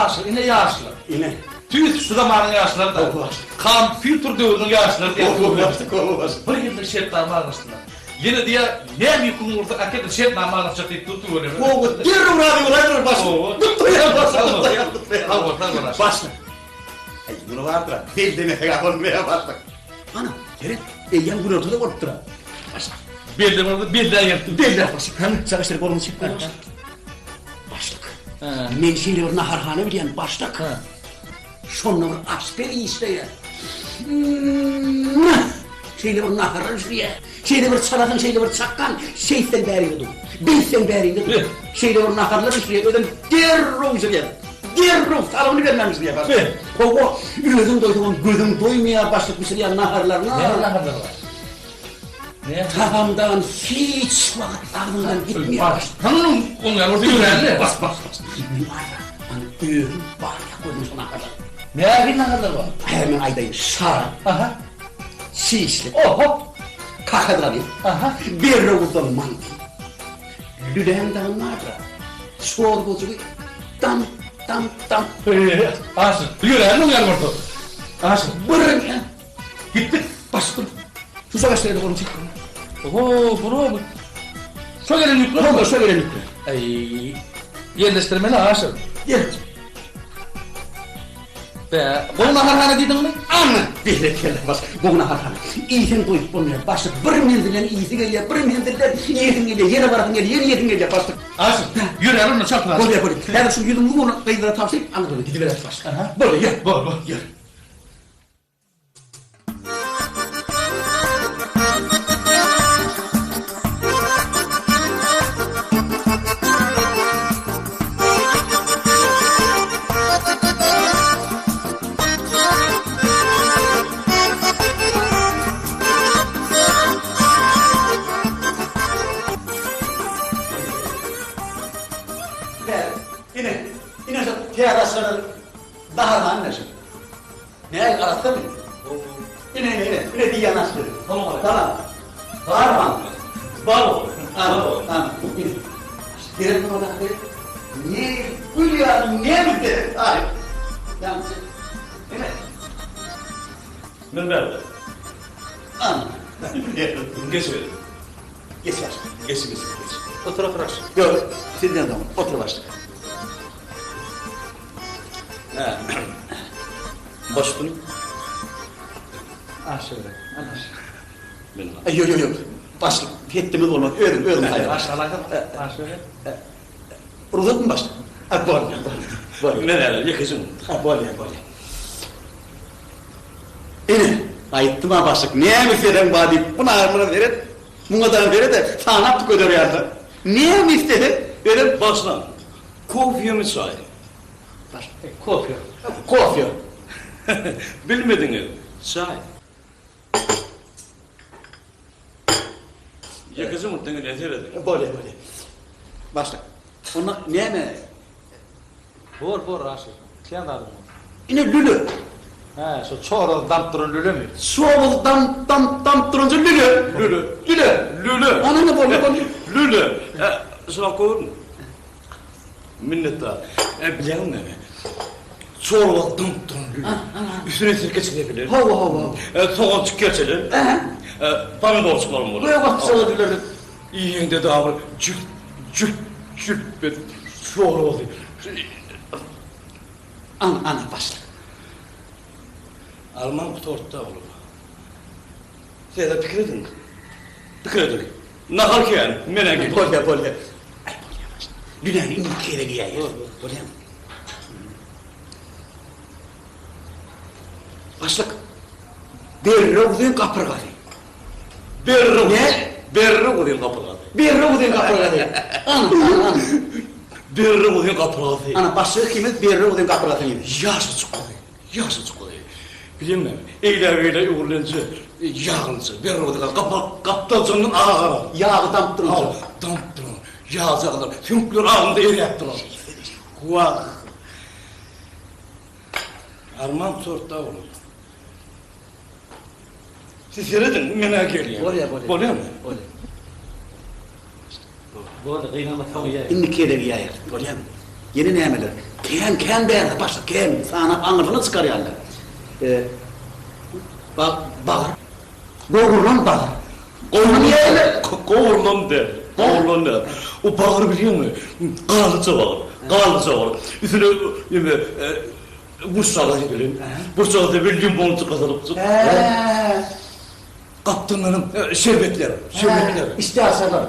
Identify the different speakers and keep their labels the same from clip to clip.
Speaker 1: Aşyr, ine ýaşlar.
Speaker 2: Ine.
Speaker 1: Tüýs şu zamanyň ýaşlary-da.
Speaker 2: Hawa, başlyk.
Speaker 1: Kompýuter döwrüniň ýaşlary diýýär.
Speaker 2: Hawa, başlyk, hawa, başlyk.
Speaker 1: Bir ýyllyk şertnama baglaşdylar. Ýene diýýär, näme ýüküň bolsa äkit, şertnama baglaşjak diýip dur tüweleme.
Speaker 2: Hawa, derrew razy bolaýdylar, başlyk.
Speaker 1: Hawa.
Speaker 2: Gutlaýan, başlyk, gutlaýan, gutlaýan.
Speaker 1: Sag bol, sag bol, Aşyr.
Speaker 2: Başlyk. Aý, muny bardyr-a, bellemeseg-ä bolmaýar, başlyk. Ana, seret, eýýäm günorta-da bolupdyr-a. Başlyk.
Speaker 1: Bellemezde belläýerdim.
Speaker 2: Belle, başlyk. Hany, çaga şeýle goluňy çekip ber, başlyk. Başlyk. Men şeýle bir naharhana bilýän, başlyk. Şonda bir aşpez işleýär. Şeýle bir naharlar bişirýär. Şeýle bir çalasyň, şeýle bir çakgan, şeýtseň bäriňde dur. Beýtseň bäriňde dur. Şeýle bir naharlar bişirýär, özem derrew bişirýär. Derrew salgyny bermän bişirýär başlyk. Hawa, özüň doýsaňam gözüň doýmaýar başlyk bişirýän naharlaryna.
Speaker 1: Näme naharlar bar?
Speaker 2: Tagamdan hiç wagt agzyňdan gitmeýär.
Speaker 1: Baş, hanyň oňýan bolsa ýörände.
Speaker 2: Bas, bas, bas. Men barýa, hany özüm barýa gördüm şo naharlary.
Speaker 1: Nähili naharlar bar?
Speaker 2: Häzir men aýdaýyn, şarap.
Speaker 1: Aha.
Speaker 2: Şişlik.
Speaker 1: Oho!
Speaker 2: Kakadraly.
Speaker 1: Aha.
Speaker 2: Berrewuzdan manty. Lüläň dagy bardyr. Çorbajygy dam, dam, dam.
Speaker 1: Eee, Aşyr, ýörände oňýan bolsa. Aşyr.
Speaker 2: Bir.
Speaker 1: Gitdik.
Speaker 2: Başga. Şu savaşlarda golum çekdi.
Speaker 1: Oho, bro bu. Şo gelen ýükler.
Speaker 2: Hawa, şo gelen ýükler.
Speaker 1: Aý. Ýerleşdirmeli Aşyr.
Speaker 2: Ýer.
Speaker 1: Be, gowy naharhana diýdiňmi?
Speaker 2: Ana, berekella baş. Gowy naharhana. Iýseň doýup bolmaýar. Başlyk bir menzilden iýesi gelýär, bir menzilden iýesiň gelýär, ýene barasyň gelýär, ýene iýesiň gelýär başlyk.
Speaker 1: Aşyr, ýöräli onda çaltrak.
Speaker 2: Bolýar, bolýar. Häzir şu ýüzüňi ýuwup, gyzlara tabşyryp, aňyrdan gidibereris başlyk. Bolýar, ýör.
Speaker 1: Bor, bor.
Speaker 2: Ýör. Ine, ine şu täze açylan naharhana ine şu. Näl arassamy? Ine ine ine ine diýýän aç dedi. Salam. Barman.
Speaker 1: Bar ol.
Speaker 2: Ana ana. Ine. Gerek bolmasa gerek. Ne gül ýaly näme gerek? Ay. Ýa. Ine.
Speaker 3: Men bärde.
Speaker 2: Ana.
Speaker 3: Geç beri.
Speaker 2: Geç baş.
Speaker 3: Geç geç geç.
Speaker 1: Otur otur aş.
Speaker 2: Ýok, sizden soň otur başlyk.
Speaker 3: Başdym.
Speaker 1: Aşyr. Aş.
Speaker 3: Men.
Speaker 2: Ýok, ýok, ýok. Başlyk, hetdimiz bolmaz. Özüň, özüň saýla.
Speaker 1: Aş alaýsam. Aşyr.
Speaker 2: Rugsatmy başlyk? A, bolýar, bolýar. Bolýar.
Speaker 3: Men häzir ýekeje
Speaker 2: A, bolýar, bolýar. Ine, aýtdym-a başlyk, näme isleseň bar diýip, bu naharlara seret, muňa dagy seret-de, sanap tükeder ýaly-da. Näme isleseň, özem.
Speaker 3: Başlan. Kofýemi çaý?
Speaker 1: Kofe.
Speaker 2: Kofe.
Speaker 3: Bilmediňiz. Çaý. Ýekeje minutdan gelýän serediň.
Speaker 2: Bolýar, bolýar. Başla. Onda näme?
Speaker 1: Bor, bor, Aşyr. Islän zadyň bor.
Speaker 2: Ine lüle.
Speaker 1: Hä, şo çoraz damyp duran lülemi?
Speaker 2: Çoraz damyp, damyp, damyp durança lüle.
Speaker 3: Lüle.
Speaker 2: Lüle.
Speaker 3: Lüle.
Speaker 2: Ana ine bolýar, bolýar.
Speaker 3: Lüle. Hä, şuny görüň. Minnetdar. E, bilýäňmi näme? Çorba dyňyp duran lüle. Üstüne sirke çekebiler.
Speaker 2: Hawa, hawa.
Speaker 3: E, sogançyk kerçeler. E, pomidorçyklaram bolar.
Speaker 2: Gök atjak ediler.
Speaker 3: Iýeňde dagy jüp, jüp, jüp edip çorbasy.
Speaker 2: Ana, ana, başlyk.
Speaker 3: Alman gutartdy oglum. Siz-de pikir ediň. Pikir ediň. Nahar kän, men-ä gelýän.
Speaker 2: Bolýar, bolýar. Aý, bolýar, başlyk. Lüläni indiki gezek iýäýeris. Bolýarmy? Başlyk, Berre uzyn gapyrgasy.
Speaker 3: Berre uzyn.
Speaker 2: Ne?
Speaker 3: Berre uzyn gapyrgasy.
Speaker 2: Berre uzyn gapyrgasy. Ana, ana, ana.
Speaker 3: Berre uzyn gapyrgasy.
Speaker 2: Ana, başlyk ikimiz berre uzyn gapyrgasyny iýdik.
Speaker 3: Ýaşajyk guzy. Ýaşajyk guzy. Bilýäňmi, eýläk-beýläk öwrülenje, ýaglyja, berre uzyn gapyrgasy. Gapdaljygyndan agaran.
Speaker 2: Ýagy damyp duran.
Speaker 3: Hawa, damyp duran. Ýagjaglar, süňkler agzynda eräp duran. Wah! Arman gutardy-da oglum. Siz serediň, men-ä gelýän.
Speaker 1: Bolýar, bolýar.
Speaker 3: Bolýarmy?
Speaker 1: Bolýar. Boldy, gynanma, soň iýäýeris.
Speaker 2: Indiki gezek iýäýeris, bolýarmy? Ýene nämeler? Kän, kän bärde başlyk, kän. Sanap aňyrsyna çykarýarlar.
Speaker 3: Bagyr.
Speaker 2: Gowrulan bagyr.
Speaker 3: Gowrulan, gowrulan däl, gowrulan däl. O bagyr bilýäňmi? Galyja bagyr, galyja bagyr. Üstüne neme, burçaga sepilen. Burçaga sepilen limonjyk gasalypjyk. Gapdalyndanam şerbetler, şerbetler.
Speaker 2: Işdäaçarlar.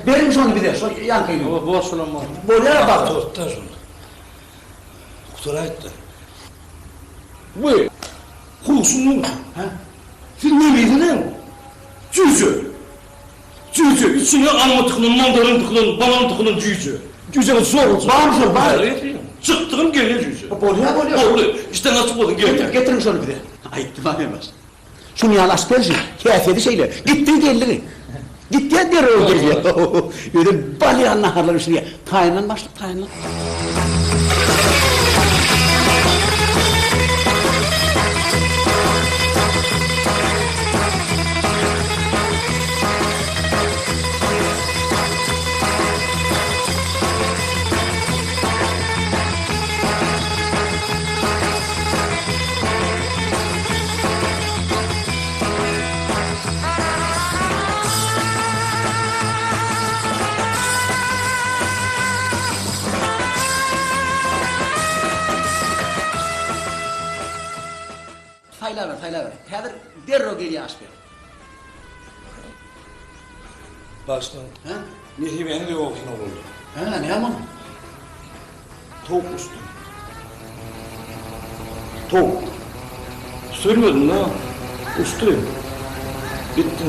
Speaker 2: Beriň şony bize, şo ýaňkyny.
Speaker 1: Hawa, bor şolam bar.
Speaker 2: Bolýar bagyr.
Speaker 3: Gutaraýtda şony. Gutaraýtda. We, huşuň Hä? Siz näme diýdiňiz? Jüýje. Jüýje, içine alma tykylan, mandarin tykylan, banan tykylan jüýje. Jüýjeňiz zorluk.
Speaker 2: Bar şol, bar.
Speaker 3: Çykdygym gelýär jüýje.
Speaker 2: Bolýar, bolýar.
Speaker 3: Boldy. Işden açyk bolsun gelýär.
Speaker 2: Getiriň şony bize. Aýtdym-a men başda. Şuny ýaly aş berşi, häsiýeti şeýle. Gitdi geldigi. Gitýär derrew gelýär. Özem bal ýaly naharlar bişirýär. Taýynlan başlyk, taýynlan. Saýlaber, saýlaber. Häzir derrew gelýär aşpez.
Speaker 3: Başdan.
Speaker 2: Hä?
Speaker 3: Nesibäniň ýogasyna boldy.
Speaker 2: Hä, näme boldy?
Speaker 3: Towuk uçdy. Towuk. Sürmedim-dä. Uçdy. Gitdi.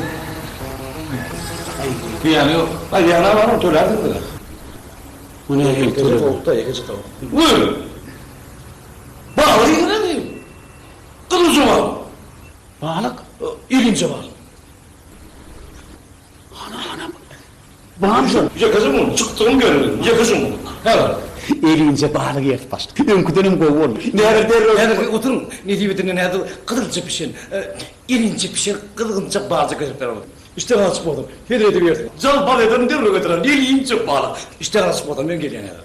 Speaker 2: Aý,
Speaker 1: Zyýany ýok.
Speaker 3: Aý, zyýany bar, ony tölärsiň-dä.
Speaker 2: Bu nähili
Speaker 3: Ýekeje
Speaker 2: töleg?
Speaker 3: towuk-da, ýekeje towuk. Wü! Balyk ýeňiledi. Gyzylja balyk.
Speaker 2: Balyk?
Speaker 3: Elinje balyk.
Speaker 2: Hana, hana. Barmy şol?
Speaker 3: Ýekeje mum, çykdygym geldi. Ýekeje mum. Häzir.
Speaker 2: Elinje balyk ýerip başlady. Öňküdenem gowy boldy. Näler derrew.
Speaker 3: Häzir oturyň. Nesip edenden häzir gyzylja pişen, elinje pişen gyzgynjak balyjak getirip bererin. Işden açyk bolsun. Hezil edibersin. Jalbar ederin derrew getirerin. Elinje balyk. Işden açyk bolsa men gelýän häzir.